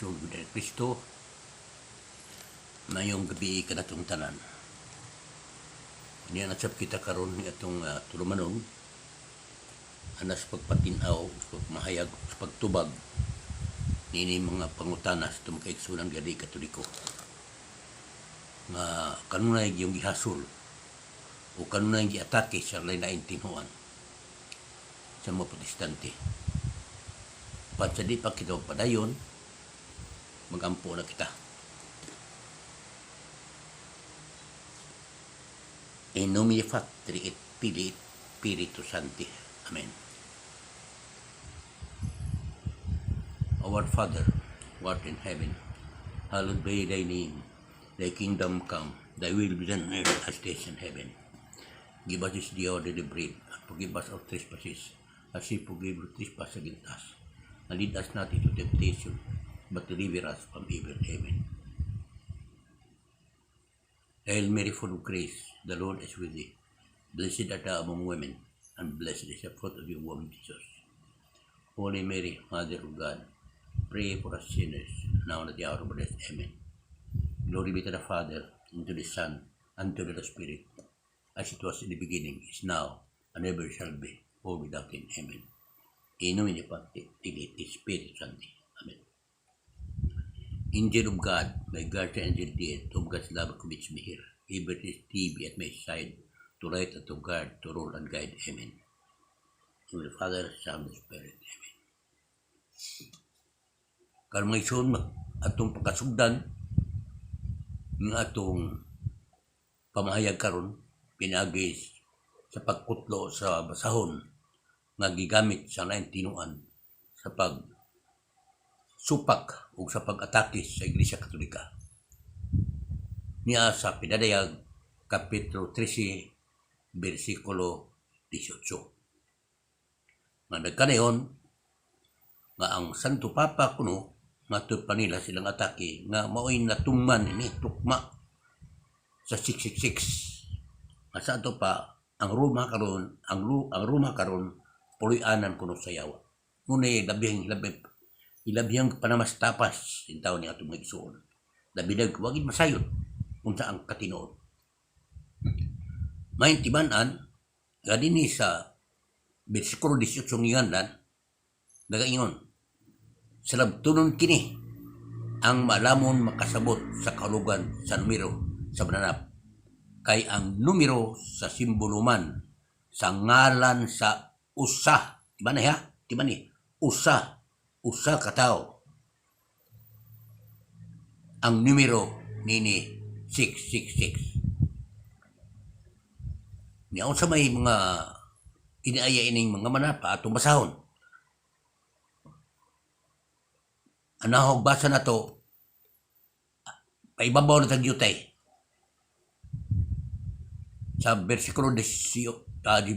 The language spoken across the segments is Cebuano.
Igsoon ni Kristo, mayong gabi kanatong tanan. Niya nasab kita karon ni atong tulumanon anas pagpatin-aw, pagmahayag, sa pagtubag niini mga pangutana sa atong kaigsuonan nga Katoliko nga kanunay yung gihasol o kanunay giatake sa lain-laing tinuan sa mga Protestante. Pan sa di pa kita padayon, magampo na kita. In nomine Patri et Filii et Spiritus Sancti. Amen. Our Father, who art in heaven, hallowed be thy name. Thy kingdom come, thy will be done on earth as it is in heaven. Give us this day our daily bread, and forgive us our trespasses, as we forgive our trespass against us. And lead us not into temptation, but deliver us from evil. Amen. Hail Mary, full of grace, the Lord is with thee. Blessed art thou among women, and blessed is the fruit of your womb, Jesus. Holy Mary, Mother of God, pray for us sinners, now and at the hour of our death. Amen. Glory be to the Father, and to the Son, and to the Holy Spirit, as it was in the beginning, is now, and ever shall be, world without end. Amen. In nomine Patri, Filii, et Spiritus Sancti. Amen. Angel of God, my guardian angel dear, to God's love commits me here. Ever this day be at my side, to light and to guard, to rule and guide. Amen. In the Father, Son, and Spirit. Amen. Karon, mga igsoon, atong pagkasugdan ng atong pamahayag karon pinaagi sa pagkutlo sa basahon nga gigamit sa laing tinuan sa pag supak o sa pag-atake sa Iglesia Katolika. Niya sa Pinadayag, Kapitulo 13, versikulo 18. Nga nagkanayon, nga ang Santo Papa kuno, matud pa nila silang atake nga mao'y natungman ini tukma sa 666. Nga sa ato pa ang Roma karon, ang Roma karon puloy-anan kuno sa yawa. Ngunit labing labi ilabihang panamastapas intaw ni atong mga igsoon. Labi nag wagin masayod unsa ang katinuod. May tiban-an nga dinhi sa bersikulo 18 nginganlan nagaingon, "Salabtonon kini ang maalamon makasabot sa kahulugan sa numero sa mananap, kay ang numero sa simbolo man sa ngalan sa usa." Tiba na ha, tiba ni usa, usa ka tawo ang numero nini 666. Niya unsa may mga iniaya ining mga manapa, atong basahon. Anahog basa na to, paibabaw na tagyutay sa versikulo 10,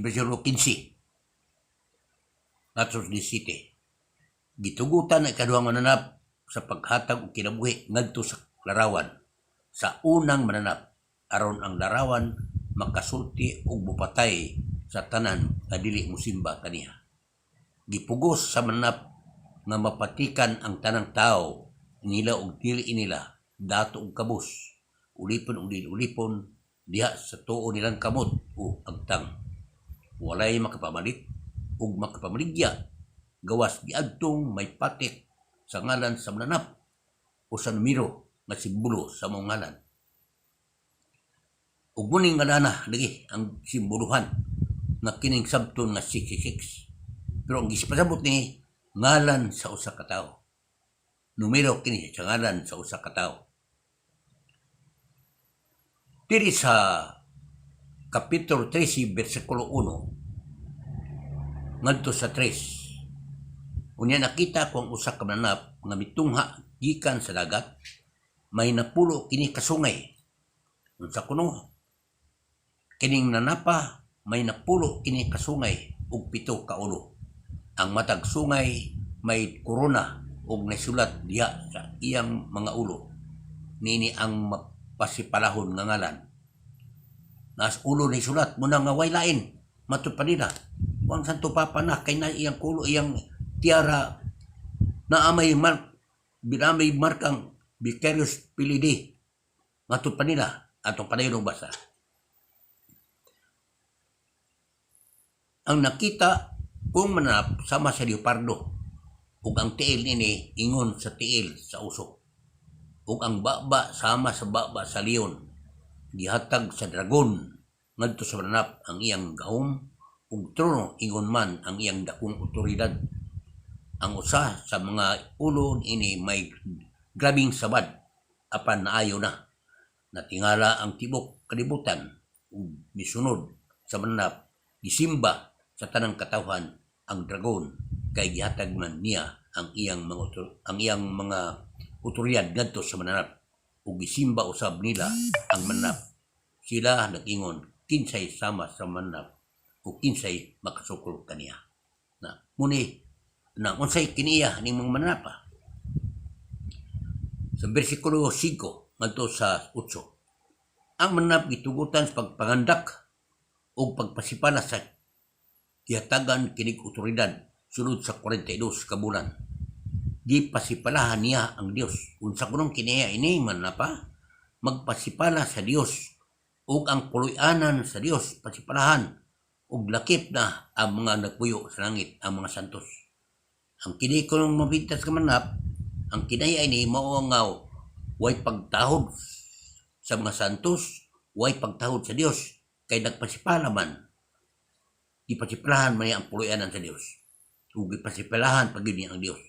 versikulo 15 ngadto sa 17. Gitugutan ang ikaduhang mananap sa paghatag og kinabuhi ngadto sa larawan sa unang mananap, aron ang larawan makasulti og mopatay sa tanan nga dili mosimba kaniha. Gipugos sa mananap nga mapatikan ang tanang tao, nila og dili nila, dato og kabus, ulipon og dili ulipon, diha sa tuo nilang kamot o agtang. Walay makapamalit ug makapamaligya gawas giadtong may patik sa ngalan sa mananap o sa numero nga simbolo sa maong ngalan. Ug muning ngalana lagi ang simboluhan nga kining sabton nga 666. Pero ang gispasabot ni ngalan sa usa ka tawo. Numero kini sa ngalan sa usa ka tawo. Diri sa Kapitulo 13 versikulo 1 ngadto sa 3. Unya nakita ko ang usa ka mananap nga mitungha gikan sa dagat, may napulo kini ka sungay. Unsa kuno? Kining nanapa may napulo kini ka sungay ug pito ka ulo. Ang matag sungay may korona ug nasulat diha sa iyang mga ulo. Niini ang mapasipalahon nga ngalan. Nas ulo ni sulat mo na nga way lain. Matud pa nila. Wang Santo Papa na kay na iyang kulo, iyang tiara na amay mal Binamay markang Vicarius Filii Dei. Ngadto pa nila atong padayon basa. Ang nakita kong mananap sama sa leopardo, ug ang tiil niini ingon sa tiil sa uso, ug ang baba sama sa baba sa leon. Gihatag sa dragon ngadto sa mananap ang iyang gahom ug trono, ingon man ang iyang dakong otoridad. Ang usa sa mga ulo niini may grabeng sabad, apan naayo na. Natingala ang tibok kalibutan ug misunod sa mananap. Gisimba sa tanang katawhan ang dragon kay gihatag man niya ang iyang mga otoridad ngadto sa mananap, ug gisimba usab nila ang mananap. Sila nag-ingon, "Kinsay sama sa mananap o kinsay makasukol kaniya?" Na muni na unsay kiniya ning mga mananapa? Sa bersikulo 5 ngadto sa 8, ang mananap gitugutan sa pagpangandak ug pagpasipala sa gihatagan kinig otoridad sulod sa 42 ka bulan. Gipasipalahan niya ang Dios. Unsa kunong kiniya ini mananapa? Magpasipala sa Dios ug ang puloy-anan sa Dios pasipalahan, ug lakip na ang mga nagpuyo sa langit, ang mga santos. Ang kini kunong mapintas ka mananap, ang kinaya ini mao nga way pagtahod sa mga santos, way pagtahod sa Dios, kay nagpasipala man. Gipasipalahan man niya ang puloy-anan sa Dios. Ug gipasipalahan pa gyud niya ang Dios.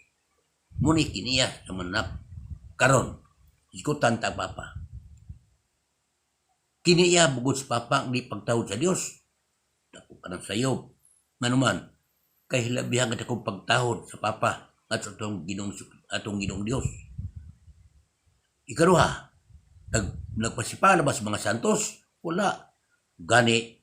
Muni kiniya sa mananap. Karon, iskutan ta Papa. Kiniya bugod sa Papa ang di pagtahod sa Dios. Dako ka ng sayob. Nganuman, kay hilabihan ka akong pagtahod sa Papa at sa atong Ginoong Dios. Ikaduha, nagpasipala ba sa mga santos? Wala. Gani,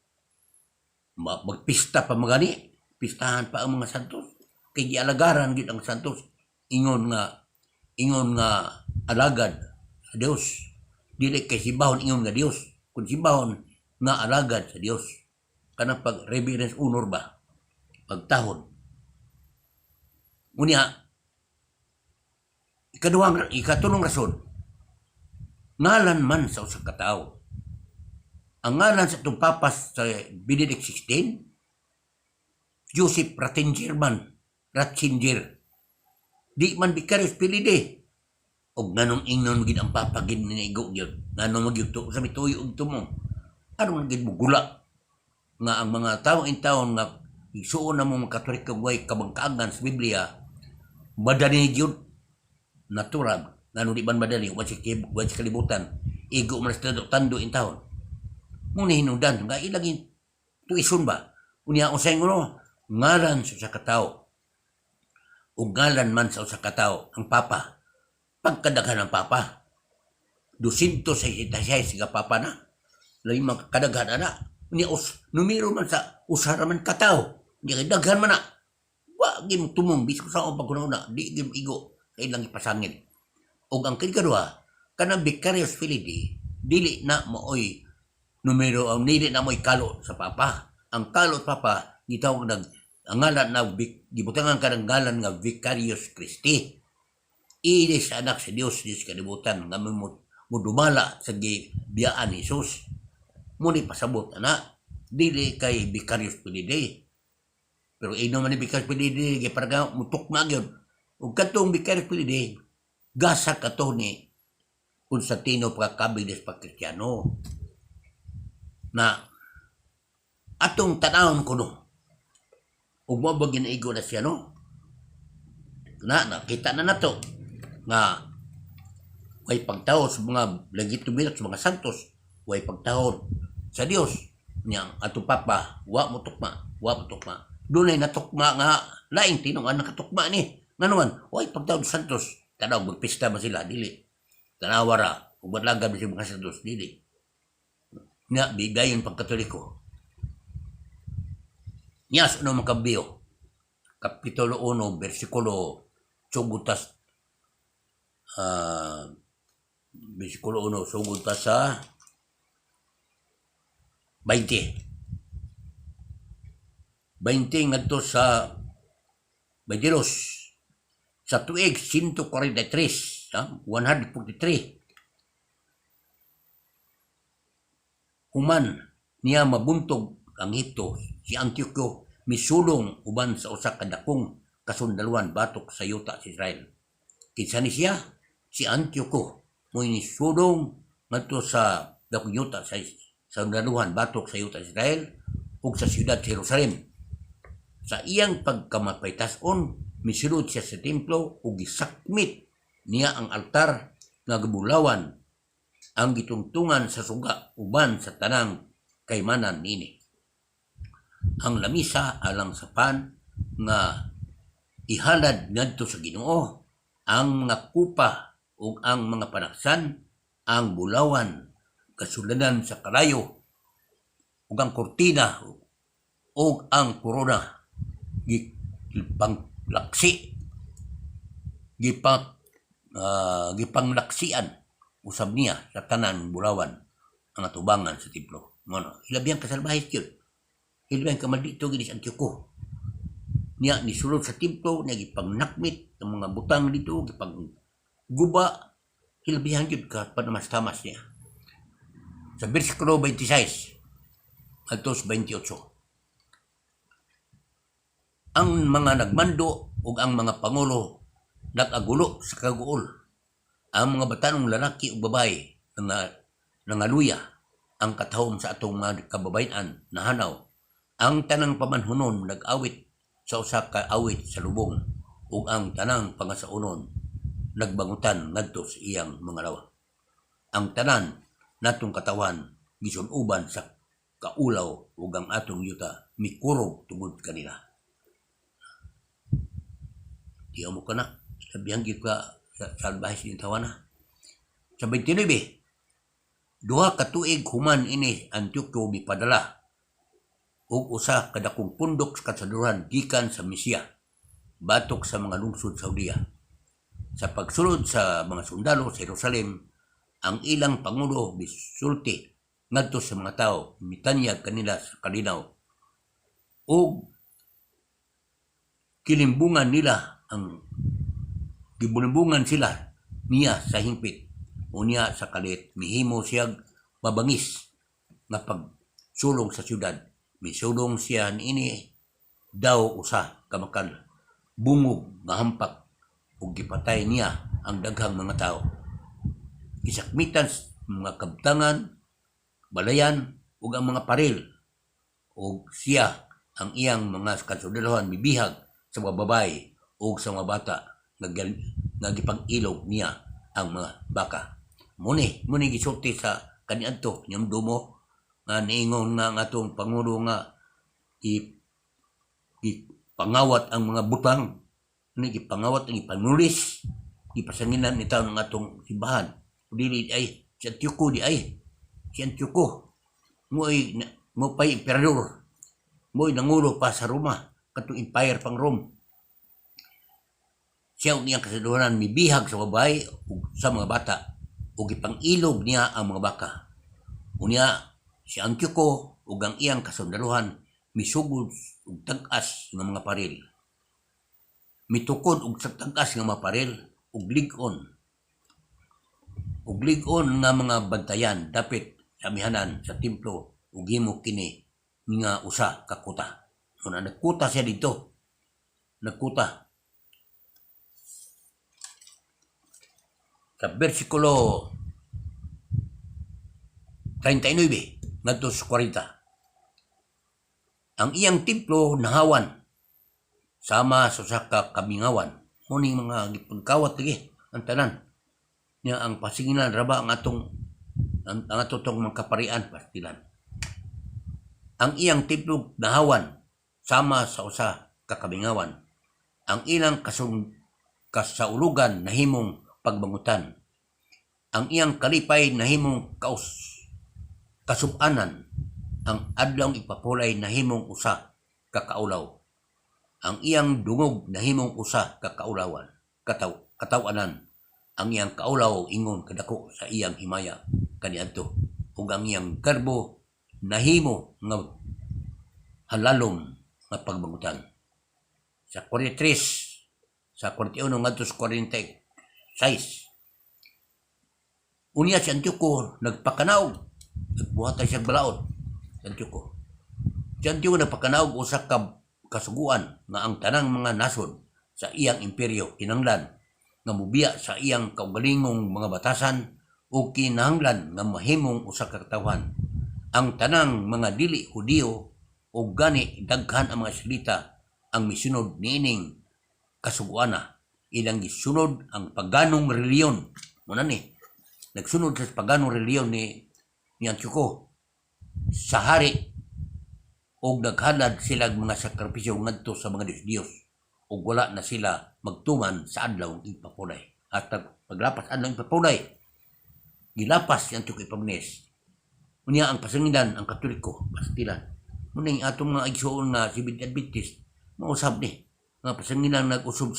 magpista pa magani, pistahan pa ang mga santos. Kay gialagaran gid ang santos. Ingon nga alagad sa Dios. Dili kay simbahon ingon nga Dios, kun simbahon nga alagad sa Dios. Kanang pag reverence, honor ba? Pagtahod. Unya, ikaduhang, ikatulong rason, ngalan man sa usa ka tawo. Ang ngalan sa itong Papa sa Benedict XVI, Joseph Ratzinger man, Ratzinger. Di man Vicarius Filii Dei. Og nganong ingnon gid ang Papa gid niigo gyud? Nganong magyud to sa mituyo og tumo? Aron gid mo gula nga ang mga tawo in taon nga isuon na mo mga Katoliko way kabangkaagan sa Biblia, madani gyud natural. Ngano di man madali? Wa si kalibutan, igo man sa tando, tando in taon mo ni hinungdan nga ilaging tuison ba. Unya, unsay ngono? Ngalan sa usa ka tawo, ug ngalan man sa usa ka tawo ang Papa. Pagkadaghan ng Papa, 266 ka Papa na lahi mga kadaghan ana. Unya, us numero man sa usa ra man ka tawo, di kay daghan man na. Wa gyud mo tumong bisan sa akong paguna-una, di gyud igo sa ilang ipasangil. Ug ang ikaduha, kanang Vicarius Filii Dei, dili na mooy numero, ang dili na mo'y kalo sa Papa. Ang kalo sa Papa gitawag nag ang ngalan na gibutangan ka ng ngalan nga Vicarius Christi. Ini sa anak sa Dios, Dios kalibutan nga mo dumala sa gibiyaan ni Jesus. Muni pasabot ana, dili kay Vicarius Filii Dei. Pero ino man ni Vicarius Filii Dei, giparga mutukma gyud. Ug katong Vicarius Filii Dei, gasa kato ni Constantino pagkakabig des pagkristyano. Na atong tanawon kuno. Ug mo ba ginaigo na siya, no? Na nakita na nato nga way pagtahod sa mga legitimate, sa mga santos, way pagtahod sa Dios. Nya atong Papa wa mo tukma, wa mo tukma. Dunay natukma nga laing tinong ang nakatukma ni. Ngano man way pagtahod sa santos? Tanaw, magpista ba sila? Dili. Tanawa ra ug badlagan ba sila mga santos? Dili. Nya bigayon pagkatoliko. Nya sa unang Makabiyo, Kapitulo 1, versikulo sugod tas versikulo 1 sugod ta sa 20. 20 ngadto sa 22. Sa tuig 143, ha, 143, human niya mabuntog ang Ehipto, si Antioco misulong uban sa usa ka dakong kasundaluhan batok sa yuta sa Israel. Kinsa ni siya? Si Antioco mo'y nisulong ngadto sa dakong yuta sa sundaluhan batok sa yuta sa Israel ug sa siyudad sa Jerusalem. Sa iyang pagkamapaytas-on, misulod siya sa templo ug gisakmit niya ang altar nga gibulawan ang gitungtungan sa suga uban sa tanang kaymanan niini. Ang lamisa alang sa pan nga ihalad ngadto sa Ginoo, ang mga kupa ug ang mga panaksan, ang bulawan kasulanan sa kalayo ug ang kurtina ug ang korona gipanglaksi gipanglaksian usab niya sa tanan bulawan ang atubangan sa templo. Mao na hilabihang kasalbahe gyud, hilabihang kamaldito gid si Antioco. Niya nisulod sa templo niya, gipangnakmit ang mga butang dito, gipang guba. Hilabihan gyud ka panamas-tamas niya. Sa bersikulo 26 ngadto sa 28, ang mga nagmando ug ang mga pangulo nag-agulo sa kaguol. Ang mga batanong lalaki ug babaye nga nangaluya, ang katawom sa atong mga kababayen-an nahanaw. Ang tanang pamanhunon nag-awit sa usa ka awit sa lubong ug ang tanang pangasaunon nagbangutan ngadto sa iyang mga lawa. Ang tanan natong katawan gisunoban sa kaulaw ug ang atong yuta mikurog tungod kanila. Di mo kana sabihan gyud ka sa salbahe sa tawana. Sa 29, duha ka tuig human ini, Antioco mipadala og usa ka dakong pundok sa kasundaluhan gikan sa Misia batok sa mga lungsod sa Judea. Sa pagsulod sa mga sundalo sa Jerusalem, ang ilang pangulo misulti ngadto sa mga tawo, mitanyag kanila sa kalinaw ug kilimbungan nila ang gibulimbungan sila niya sa hingpit. Unya sa kalit mihimo siya mabangis nga pagsulong sa syudad. Misulong siya niini daw usa ka makal bungog nga hampak ug gipatay niya ang daghang mga tao. Gisakmitan mga kabtangan, balayan ug ang mga paril, ug siya ang iyang mga kasundaluhan mibihag sa mga babae ug sa mga bata nga gipang-ilog niya ang mga baka. Muni gisulti sa kaniadto niyang dumo nga niingon nga ang atong pangulo nga gipangawat ang mga butang ni, gipangawat ang ipanulis, gipasanginan ni taon ang atong simbahan. Dili ay si Antioco, di ay si Antioco mo ay mo pay emperador, mo'y nangulo pa sa Roma, katong empire pang Rome. Siya ug iyang kasundaluhan mibihag sa babae ug sa mga bata ug gipang-ilog niya ang mga baka. Unya si Antioco ug ang iyang kasundaluhan misugod og tag-as nga mga paril. Mitukod og sa tag-as nga mga paril ug lig-on nga mga bantayan dapit sa amihanan sa templo ug himo kini nga usa ka kuta. Una nagkuta siya dito. Nagkuta. Sa versikulo 39 ngadto sa 40. Ang iyang templo nahawan sama sa usa ka kamingawan. Muning mga gipagkawat lagi ang tanan. Nya ang pasingilan raba ang atong ang ato tong mga kaparian pastilan. Ang iyang templo nahawan sama sa usa ka kamingawan. Ang ilang kasaulugan nahimong pagbangutan. Ang iyang kalipay nahimong kasubanan. Ang adlawng ipapulay nahimong usa ka kaulaw. Ang iyang dungog nahimong usa ka kaulawan, kataw-anan. Ang iyang kaulaw ingon kadako sa iyang himaya kaniadto. Ug ang iyang garbo nahimo nga halalom nga pagbangutan. Sa 43 Sa 41 ngadto sa 46. Unya si Antioco nagpakanaog. Nagbuhat na siya balaod. Si Antioco. Si Antioco nagpakanaog usa ka kasuguan nga ang tanang mga nasod sa iyang imperyo kinahanglan nga mobiya sa iyang kaugalingong mga batasan o kinahanglan nga mahimong usa ka katawhan. Ang tanang mga dili Hudiyo o gani daghan ang mga Israelita ang misunod niining kasuguana. Ilang gisunod ang paganong relihiyon. Muna ni nagsunod sa paganong relihiyon ni Antioco sa hari og naghalad sila mga sakripisyo ngadto sa mga Diyos ug wala na sila magtuman sa adlaw igpapulay. At paglapas adlaw igpapulay, gilapas si Antioco Epiphanes. Unya ang pasangilan ang Katoliko, pastilan. Muna yung atong mga igsuon nga Seventh Adventist, mausab ni. Nga pasangilan nag-usab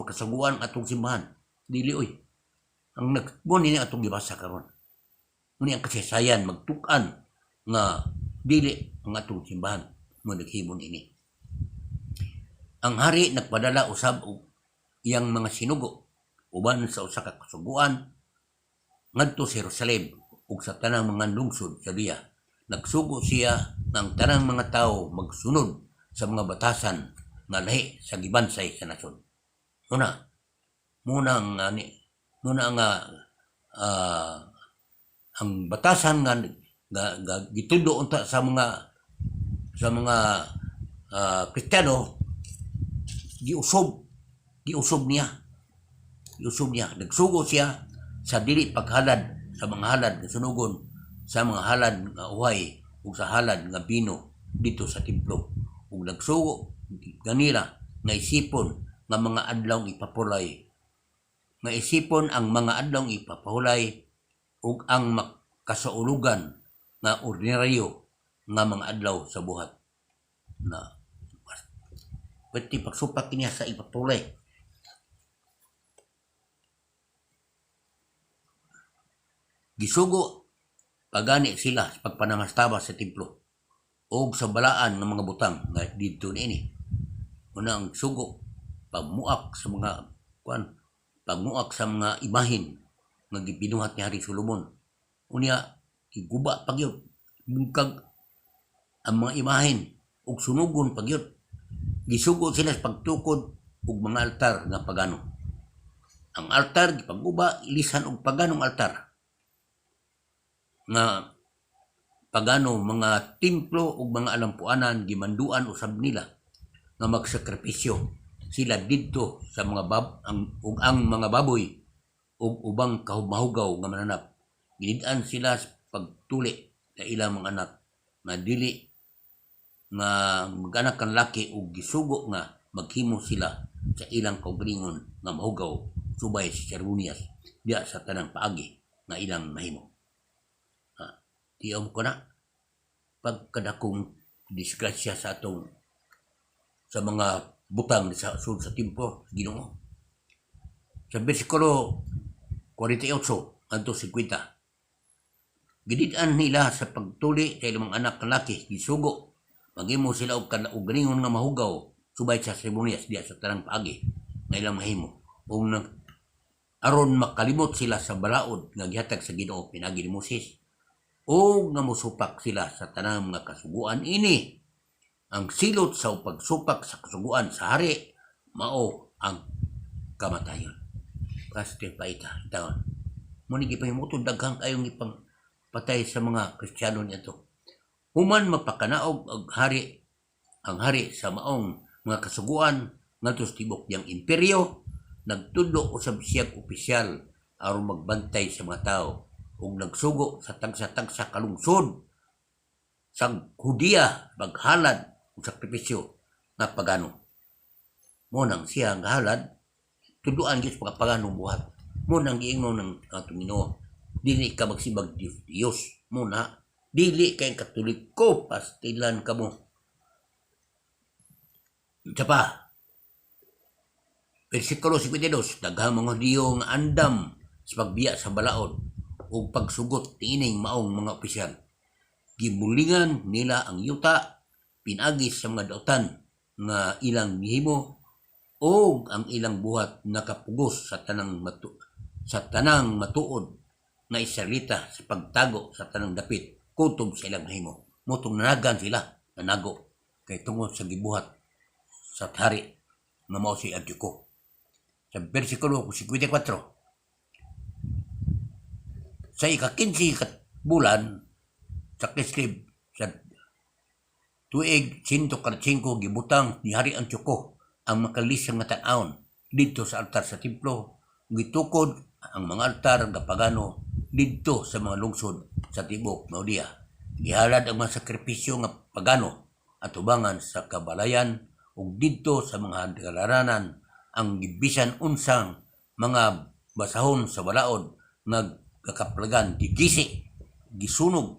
kasaguan atong simbahan. Dili oy. Ang nag mo ni atong gibasa karon. Muna ang kasaysayan magtuk-an nga dili ang atong simbahan mo naghimo ini. Ang hari nagpadala usab og iyang mga sinugo uban sa usa ka kasuguan ngadto sa Jerusalem ug sa tanang mga lungsod sa Judea. Nagsugo siya nga ang tanang mga tawo magsunod sa mga batasan nga lahi sa gibansay sa nasod. Muna, muna ang ani, muna nga ang batasan nga gitudo unta sa mga Kristiyano, giusob niya, giusob niya. Nagsugo siya sa dili paghalad sa mga halad nga sunugon, sa mga halad nga uhay ug sa halad nga bino dito sa templo, ug nagsugo ganila nga isipon nga mga adlaw ipapulay, nga isipon ang mga adlaw ipapahulay ug ang makasaulugan nga ordinaryo nga mga adlaw sa buhat na pwede pagsupak niya sa ipapulay. Gisugo pagani sila sa pagpanangastaba sa templo o sa balaan ng mga butang nga didto niini. Una ang sugo pagmuak sa mga kuan, pagmuak sa mga imahin nga gibinuhat ni Hari Solomon. Unya giguba pagyud, bungkag ang mga imahin ug sunugon pagyud. Gisugo sila sa pagtukod og mga altar nga pagano. Ang altar gipaguba, ilisan og paganong altar nga pagano. Mga templo ug mga alampuanan gimanduan usab nila nga magsakripisyo sila didto sa mga bab ang ug ang mga baboy ug ubang mahugaw nga mananap. Ginid-an sila sa pagtuli sa ilang mga anak nga dili nga mag-anak kang laki ug gisugo nga maghimo sila sa ilang kaugalingon nga mahugaw subay sa seremonyas diya sa tanang paagi nga ilang mahimo. Tiom ko na pagkadakong disgrasya sa atong sa mga butang sa sud sa templo Ginoo. Sa bersikulo 48 ngadto 50, ginid-an nila sa pagtuli sa ilang mga anak laki. Gisugo maghimo sila og kaugalingon nga mahugaw subay sa seremonyas diya sa tanang paagi nga ilang mahimo ug aron makalimot sila sa balaod nga gihatag sa Ginoo pinaagi ni Moses o nga mosupak sila sa tanang mga kasuguan ini. Ang silot sa pagsupak sa kasuguan sa hari mao ang kamatayon. Paste paita taon. Mo ni gipahimutod daghang kayong ipang patay sa mga Kristiyano niadto. Human mapakanaog ang hari sa maong mga kasuguan ngadto sa tibok niyang imperyo, nagtudlo usab siyang opisyal aron magbantay sa mga tao ug nagsugo sa tagsa-tagsa kalungsod sa Hudiya maghalad og sakripisyo nga pagano. Mo nang siya ang halad, tuduan gyud sa pagpagano buhat. Mo nang giingon ng atong Ginoo, dili ka magsimbag Diyos, Diyos mo na dili kay Katoliko, pastilan kamo. Isa pa, versikulo 52, daghang mga Hudiyo nga andam sa pagbiya sa balaod ug pagsugot niining maong mga opisyal. Gibulingan nila ang yuta pinaagi sa mga dautan nga ilang gihimo Ug ang ilang buhat nakapugos sa tanang matuod nga Israelita sa pagtago sa tanang dapit kutob sa ilang mahimo. Mao tong nanagan sila, nanago kay tungod sa gibuhat sa hari nga mao si Antioco. Sa versikulo 54, sa ika-15 ka bulan sa Kislev sa tuig 145, gibutang ni Hari Antioco ang makalisang nga tan-awon didto sa altar sa templo. Gitukod ang mga altar nga pagano didto sa mga lungsod sa tibuok Judea. Gihalad ang mga sakripisyo nga pagano atubangan sa kabalayan ug didto sa mga galaranan ang gibisan unsang mga basahon sa balaod nga gakaplagan gigisi, gisunog,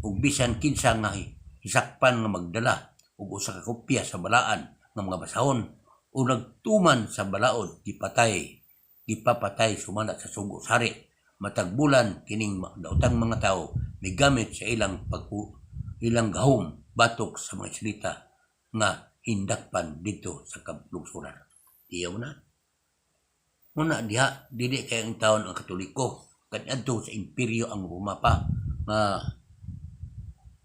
ug bisan kinsa nga hisakpan nga magdala og usa ka kopya sa balaan nga mga basahon o nagtuman sa balaod gipatay, gipapatay sumala sa sugo sa hari. Matag bulan kining daotang mga tawo migamit sa ilang pagku ilang gahom batok sa mga Israelita nga hindakpan didto sa kalungsuran. Tiyaw na. Muna diha dili kay ang taon ang Katoliko kaniadto sa imperyo ang Roma pa nga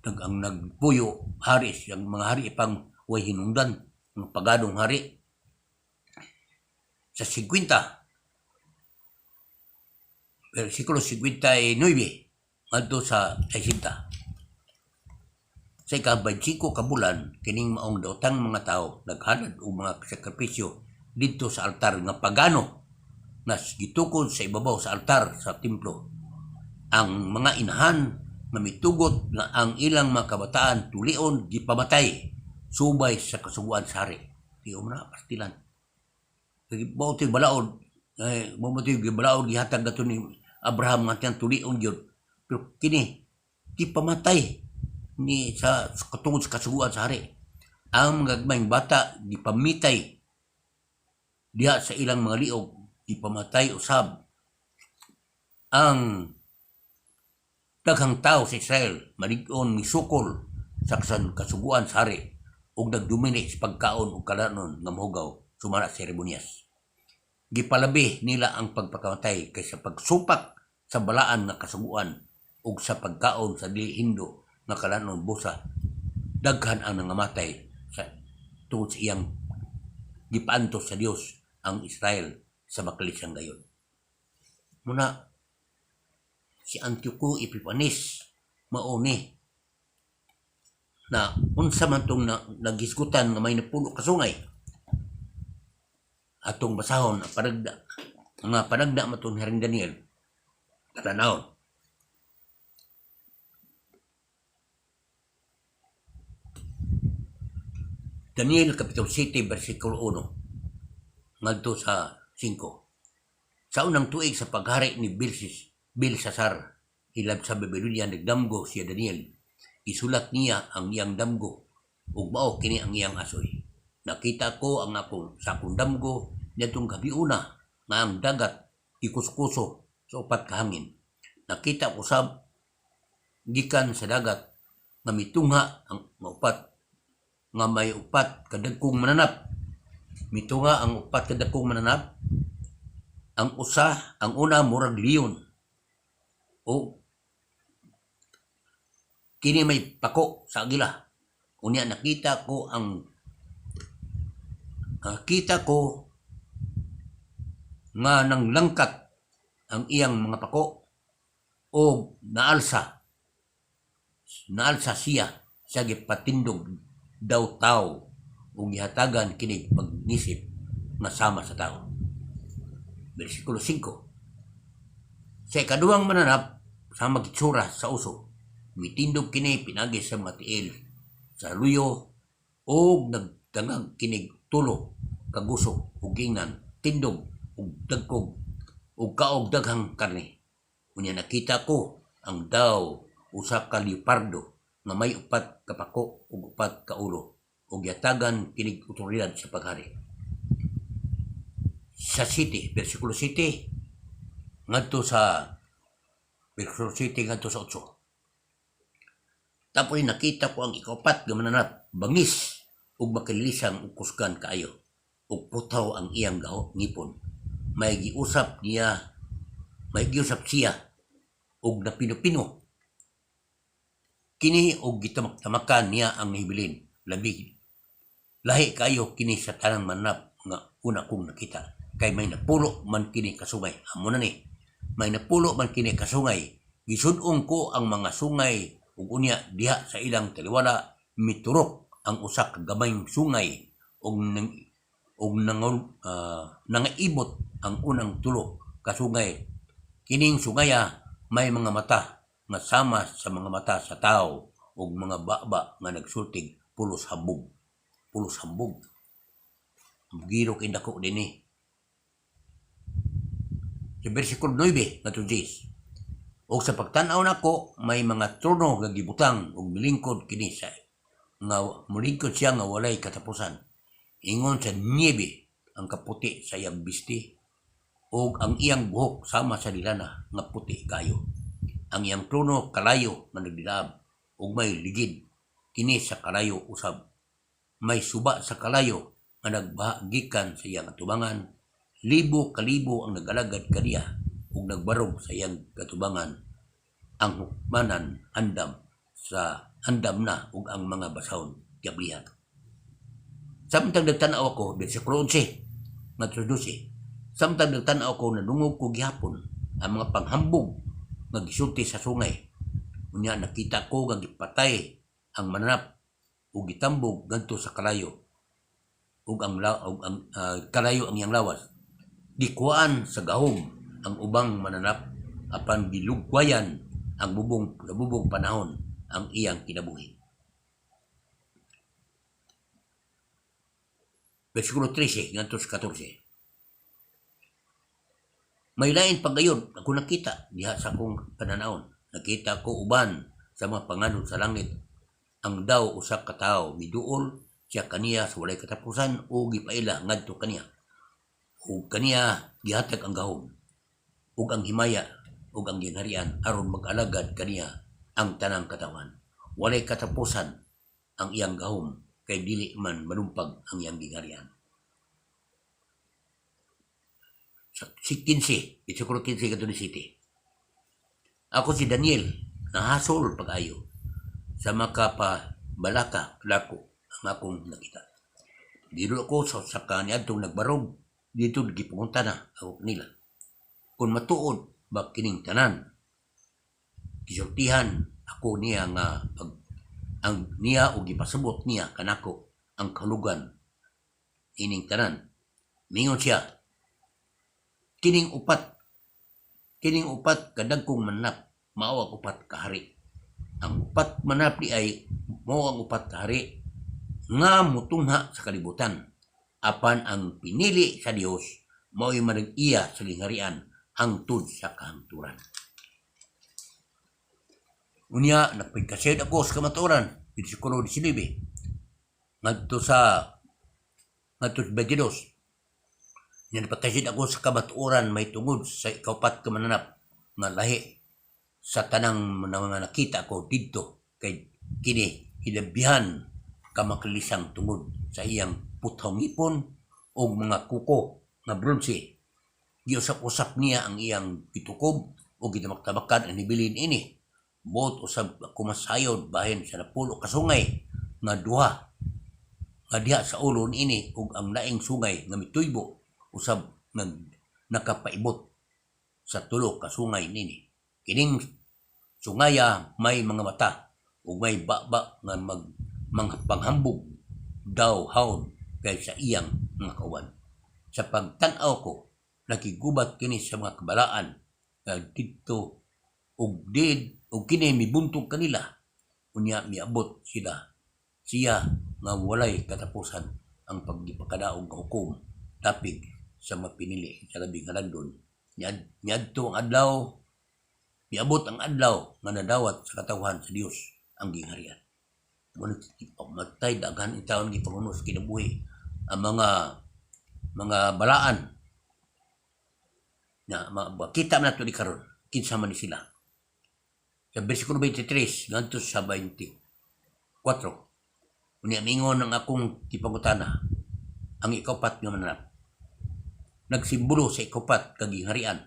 ang nagpuyo hari siyang mga hari pang way hinungdan ang paganong hari sa 50, versikulo 59 ngadto sa 60. Sa ika-25 ka bulan, kining maong daotang mga tawo naghalad og mga sakripisyo didto sa altar nga pagano nga gitukod sa ibabaw sa altar sa templo. Ang mga inahan nga mitugot nga ang ilang mga kabataan tulion gipamatay subay sa kasuguan sa hari. Di mo na pastilan. Mao to'y balaod, eh, mao to'y balaod gihatag gato ni Abraham nga tiyang tulion gyud. Pero kini gipamatay ni sa katungod sa kasuguan sa hari. Ang mga gagmayng bata gipamitay diha sa ilang mga liog, gipamatay usab ang daghang tao sa Israel malig-on misukol sa kasuguan sa hari ug nagdumili sa pagkaon og kalanon nga mahugaw sumala sa seremonyas. Gipalabi nila ang pagpakamatay kaysa pagsupak sa balaan nga kasuguan ug sa pagkaon sa dili hindo nga kalanon, busa daghan ang nangamatay sa tungod sa iyang gipaantos sa Dios ang Israel sa makalisang gayon. Muna si Antioco Epifanes mao ni na unsa man tong naghisgutan nga may napulo ka sungay. Atong basahon ang panagda nga panagda man tong Haring Daniel. Tatanawon. Daniel Kapitulo 7, versikulo 1 ngadto sa 5. Sa unang tuig sa paghari ni Belsasar hilab sa Babylonia, nagdamgo siya Daniel. Isulat niya ang iyang damgo ug mao kini ang iyang asoy. Nakita ko ang akong sa akong damgo niadtong gabiuna nga ang dagat gikuskuso sa upat ka hangin. Nakita ko sab gikan sa dagat nga mitungha ang nga upat nga may upat kadagkong mananap. Mitungha ang upat kadagkong mananap. Ang usa, ang una murag leon. O kini may pako sa agila. Unya nakita ko ang kita ko nga nanglangkat ang iyang mga pako o naalsa siya sa gipatindog daw tao ug gihatagan kini pagnisip nga sama sa tao. Versikulo 5. Sa ikaduhang mananap, sa magitsura sa uso, mitindog kini pinagi sa mga tiil sa luyo ug nagdangag kinig tulo kaguso ug gingnan tindog ug dagkog ug kaog daghang karne. Unya nakita ko ang daw usa ka leopardo nga may upat ka pako ug upat ka ulo ug yatagan kinig otoridad sa paghari. Sa 7, versikulo 7 ngadto sa versikulo 7 ngadto sa 8. Tapos nakita ko ang ikaupat nga mananap, bangis ug makalilisang ug kusgan kaayo. ug putaw ang iyang gaho ngipon. May giusap niya, may giusap siya og napino-pino kini og gitamak-tamakan niya ang hibilin. Labi lahi kayo kini sa tanang mananap nga una kong nakita kay may napulo man kini kasungay. Amo na ni, may napulo man kini kasungay. Gisud-ong ko ang mga sungay ug unya diha sa ilang taliwala miturok ang usa ka gamayng sungay ug nang og nangaibot ang unang tulo ka sungay. Kining sungaya may mga mata nga sama sa mga mata sa tawo ug mga baba nga nagsultig pulos hambog, pulos hambog. Giro kay dako dinhi. Sa versikulo 9 ngadto 10: "Ug sa pagtan-aw nako, may mga trono nga gibutang ug milingkod kini sa nga molingkod siya nga walay katapusan. Ingon sa niebe ang kaputi sa iyang bisti ug ang iyang buhok sama sa lana nga puti kayo. Ang iyang trono kalayo nga nagdilaab ug may ligid kini sa kalayo usab. May suba sa kalayo nga nagbaha gikan sa iyang atubangan. Libo kalibo ang nagalagad kaniya ug nagbarog sa iyang katubangan. Ang hukmanan andam sa andam na ug ang mga basahon giablihan. Samtang nagtan-aw ako," versikulo 11 ngadto 12, "samtang nagtan-aw ako, nadungog ko gihapon ang mga panghambog nga gisulti sa sungay. Unya nakita ko nga gipatay ang mananap ug gitambog ngadto sa kalayo ug ang kalayo ang iyang lawas. Gikuhaan sa gahom ang ubang mananap apan gilugwayan ang bubong bubong panahon ang iyang kinabuhi." Versikulo 13 ngadto sa 14: "May lain pa gayud ako nakita diha sa akong pananawon. Nakita ko uban sa mga panganod sa langit ang daw usa ka tawo. Miduol siya kaniya sa walay katapusan o gipaila ngadto kaniya ug kaniya gihatag ang gahom ug ang himaya ug ang gingharian aron mag-alagad kaniya ang tanang katawhan. Walay katapusan ang iyang gahom kay dili man malumpag ang iyang gingharian." Sa si 15, versikulo 15 ngadto 17: "Ako si Daniel, nahasol pag-ayo sa makapabalaka lako ang akong nakita. Giduol ako sa usa kaniadtong nagbarog. Didto gipangutana ako nila kung matuod ba kining tanan. Gisultihan ako niya nga pag ang niya o gipasabot niya kanako ang kahulugan ining tanan. Mingon siya, kining upat kadagkong mananap mao ang upat ka hari. Ang upat mananap di ay mao ang upat ka hari nga mutungha sa kalibutan. Apan ang pinili sa Dios mao'y manag-iya sa gingharian hangtod sa kahangturan." Unya, nagpigkasayod ako sa kamatuoran, versikulo 19 ngadto sa 22: "Nya nagpagkasayod ako sa kamatuoran may tungod sa ikaupat ka mananap nga lahi sa tanang mga nakita ko didto kay kini hilabihan ka makalisang tungod sa iyang puthaw ngipon o mga kuko nga bronse. Giusap-usap niya ang iyang gitukob o gitamak-tamakan ang nibilin ini. Buot usab ako masayod bahin sa napulo ka sungay nga duha nga diha sa ulo niini ug ang laing sungay nga mituybo usab nga nakapaibot sa tulo ka sungay nini. Kining sungaya may mga mata ug may baba nga mag mga panghambog daw hawd kay sa iyang mga kauban. Sa pagtan-aw ko, nakigubat kini sa mga kabalaan nga didto ug did ug kini mibuntog kanila. Unya miabot sila siya nga walay katapusan ang paggipakadaog nga hukom dapig sa mga pinili sa Labing Halangdon. Niadto ang adlaw, miabot ang adlaw nga nadawat sa katawhan sa Dios ang gingharian." Mo matay daghan intawon gipangunos kinabuhi ang mga balaan na makita man nato ni karon kinsa man ni sila. Sa versikulo 23 ngadto sa 24: "Unya mingon ang akong gipangutana, Ang ikaupat nga mananap nagsimbolo sa ikaupat ka gingharian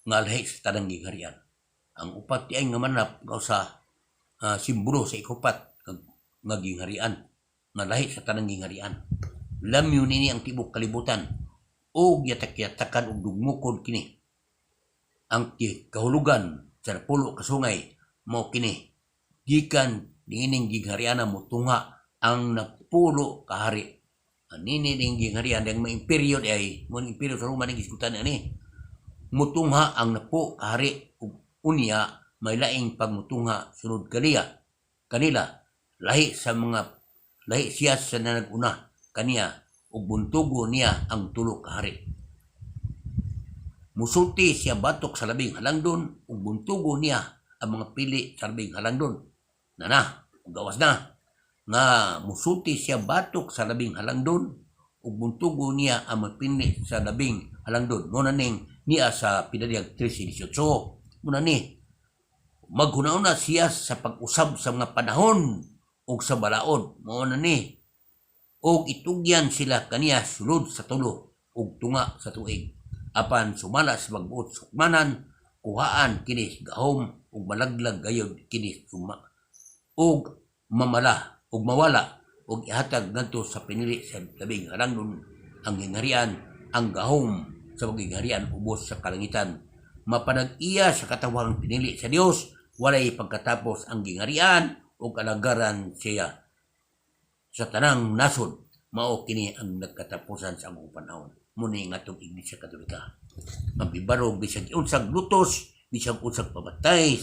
nga lahi sa tanang gingharian. Ang upat diay nga mananap nga usa simbolo sa ikaupat nga gingharian nga lahi sa tanang gingharian. Lamyo nini ang tibuok kalibutan ug yatak-yatakan og dugmukon kini. Ang kahulugan sa napulo ka sungay mao kini: gikan niining ginghariana motungha ang 10 ka hari. Anini ning gingharian ang mga imperyo di ay mo imperyo sa Roma ning gisgutan ani. Mutungha ang 10 ka hari ug unya may laing pagmutungha sunod kaniya kanila, lahi sa mga lahi siya sa naguna kaniya, ug buntugo niya ang tulo ka hari. Musulti siya batok sa Labing Halangdon ug buntugo niya ang mga pili sa Labing Halangdon. Nana, gawas na nga musulti siya batok sa Labing Halangdon ug buntugo niya ang mga pili sa Labing Halangdon. Mo na ning niya sa Pinadiyag 13:18. Mo na ni maghuna-una siya sa pag-usab sa mga panahon ug sa balaod. Mo na ni ug itugyan sila kaniya sulod sa tulo ug tunga sa tuig. Apan sumala sa pagbuot sukmanan, kuhaan kini gahom ug malaglag gayud kini suma ug mamala ug mawala, ug ihatag ngadto sa pinili sa Labing Halangdon ang gingharian, ang gahom sa pagingharian ubos sa kalangitan. Mapanag-iya sa katawhang pinili sa Dios, walay pagkatapos ang gingharian ug alagaran siya sa tanang nasod. Mao kini ang nagkatapusan sa among panahon. Muni nga atong Iglesia Katolika. Mabibarog bisag unsag lutos, bisag unsag pamatay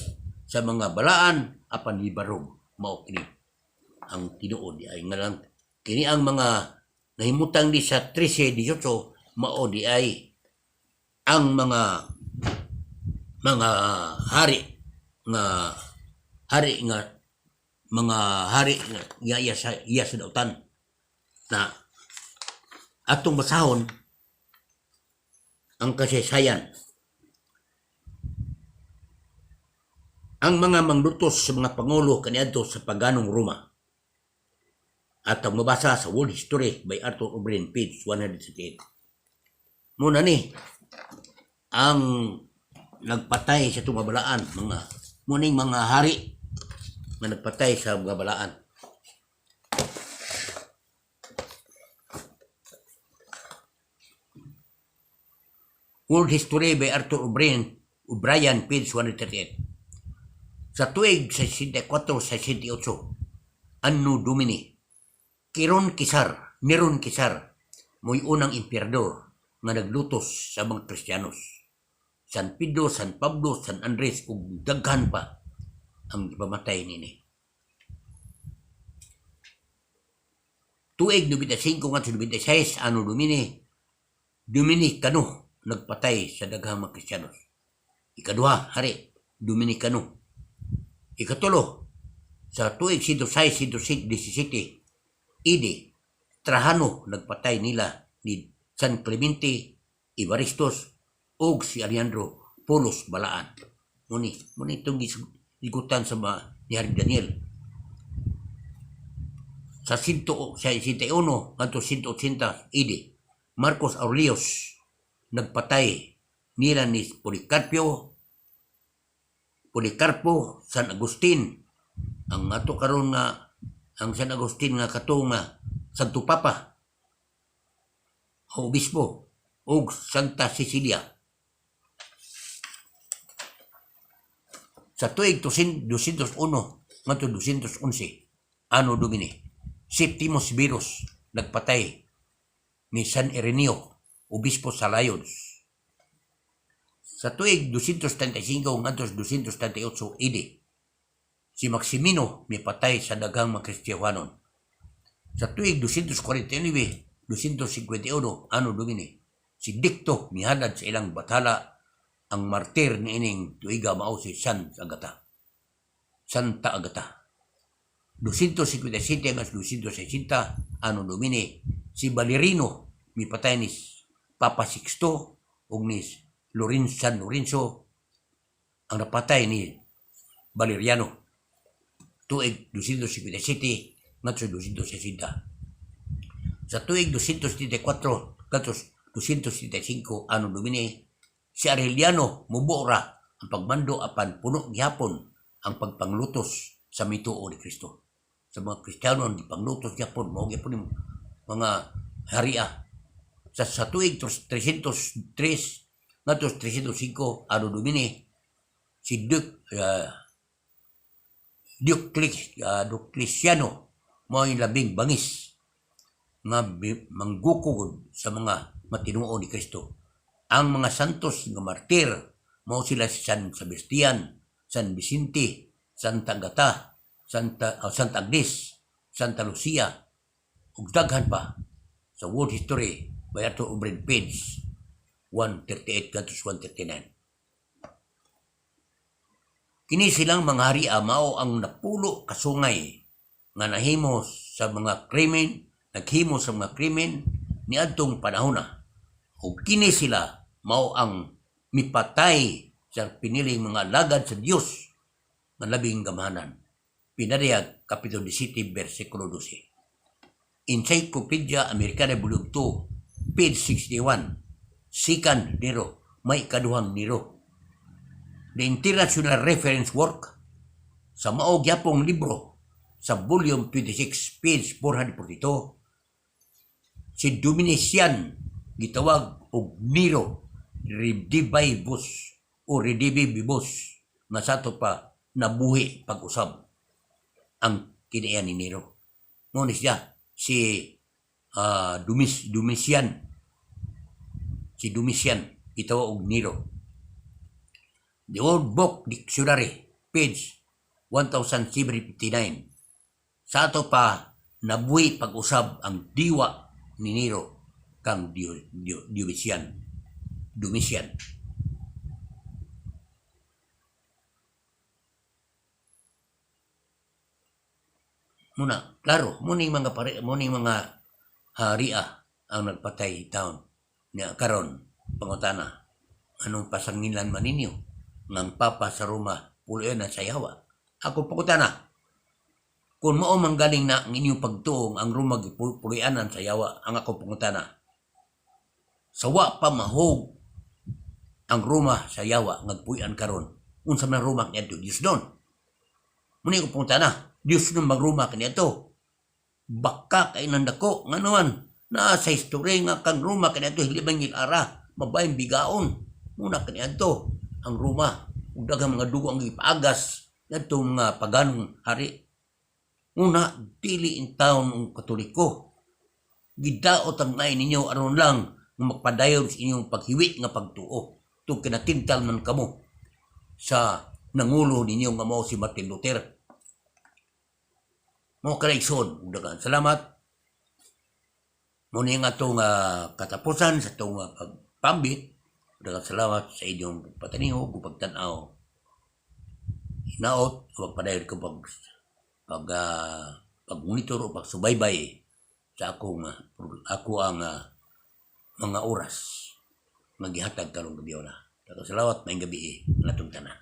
sa mga balaan, apan mibarog, mao kini ang tinuod di ay nga lang kini ang mga nahimutang di sa 13:18, mao di ay ang mga hari nga mga hari nga iya sa dautan na atong basahon ang kasaysayan. Ang mga manglutos sa mga pangulo kaniadto sa paganong Roma. At ang mabasa sa World History by Arthur O'Brien, page 168. Muna ni ang nagpatay sa itong balaan, mga muning mga hari nga nagpatay sa mga balaan. World History by Arthur O'Brien, page 138. Sa tuig 64 sa 68, Anno Domini, Kiron Kisar, Neron Kisar, mo'y unang emperador nga naglutos sa mga Kristiyanos. San Pedro, San Pablo, San Andres ug daghan pa ang gipamatay nini. Tuig 95 ngadto 96 Anno Domini, Dominicano nagpatay sa daghang mga Kristiyanos. Ikaduha, hari, Dominicano. Ikatulo, sa tuig 106 117 AD, Trajano nagpatay nila ni San Clemente, Evaristos ug si Alejandro Polos Balaan. Muni itong gisgutan sa mga ni Haring Daniel. Sa 161 ngadto 180 AD, Marcos Aurelius nagpatay nila ni Policarpio, Policarpo, San Agustin, ang ato karon nga ang San Agustin nga kato nga Santo Papa o obispo, ug Santa Cecilia. Sa tuig 201 ngadto 211 Anno Domini, Septimus Severus nagpatay ni San Ireneo, obispo sa Lyons. Sa tuig 235 ngadto 238 AD, si Maximino mipatay sa daghang mga Kristiyanon. Sa tuig 249, 251 Anno Domini, si Dicto mihalad sa ilang bathala. Ang martir niining tuiga mao si San Agata. Santa Agata. 257 hanggang 260 Anno Domini, si Valerino mipatay ni Papa Sixto ug ni Lorenzo, San Lorenzo ang napatay ni Valeriano, tuig 257 ngadto 260. Sa tuig 274 ngadto 275 Anno Domini, si Aureliano mubuo ra ang pagmando, apan puno gihapon ang pagpanglutos sa mituo ni Kristo. Sa mga Kristiyano ang gipanglutos gihapon, mao gihapon yung mga haria. Sa tuig 303 ngadto 305 Anno Domini, si Diocletiano mao yung labing bangis nga manggukod sa mga matinuo ni Kristo. Ang mga santos nga martir mao sila si San Sebastian, San Vicente, Santa Agata, Santa Agnes, Santa Lucia, ug daghan pa sa World History by Arthur O'Brien, page 138 ngadto 139. Kini silang mga hari mao ang napulo kasungay nga nahimo sa mga krimen, naghimo sa mga krimen niadtong panahona. Ug kini sila mao ang mipatay sa piniling mga alagad sa Dios nga labing gamhanan. Pinadayag Kapitulo 17 versikulo 12. Encyclopedia Americana, Volume 2, page 61. Second Nero, may kaduhang Nero. The International Reference Work, sa mao gyapong libro, sa volume 26, page 442, si Domitian gitawag og Nero Redivivus o Redivivus nga sa ato pa nabuhi pag-usab ang kiniya ni Nero. Mao ni siya si Domitian, si Domitian gitawag og Nero. The World Book Dictionary, page 1759. Sa ato pa nabuhi pag-usab ang diwa ni Nero kang Domitian. Domitian. Muna, klaro, muning mga pare, muning mga haria ang nagpatay taon. Nya karon pangutana, anong pasangilan man ninyo ng Papa sa Roma puloy-anan sa yawa? Ako pangutana, kung mao manggaling na ang inyong pagtuong ang Roma gipuloy-anan sa yawa, ang ako pangutana, sa wa pa mahog ang Roma sa yawa nga puy-an karon, unsa man Roma kaniadto? Diyos don? Muni ko pangutana, Diyos nun bang Roma kaniadto? Baka kay nandako ngano naa sa history nga kang Roma kaniadto hilibang ara mabayang bigaon muna kaniadto ang Roma ug daghang mga dugo ang gipaagas ngadto mga paganong hari. Una, dili in taon ang Katoliko. Gidaot ang ngay ninyo aron lang nga magpadayon sa inyong paghiwi nga pagtuo. Tungod kinatintal man kamo sa nangulo ninyo nga mao si Martin Luther. Mao kanang, igsoon, ug daghan salamat. Mao ni nga atong katapusan sa atong pagpambit. Daghang salamat sa inyong pagpatinihog ug pagtan-aw. Hinaot magpadayon ko pag pag monitor o pagsubaybay sa akong ako ang mga oras nga gihatag karong gabi na. Daghang salamat, maayong gabi natong tanan.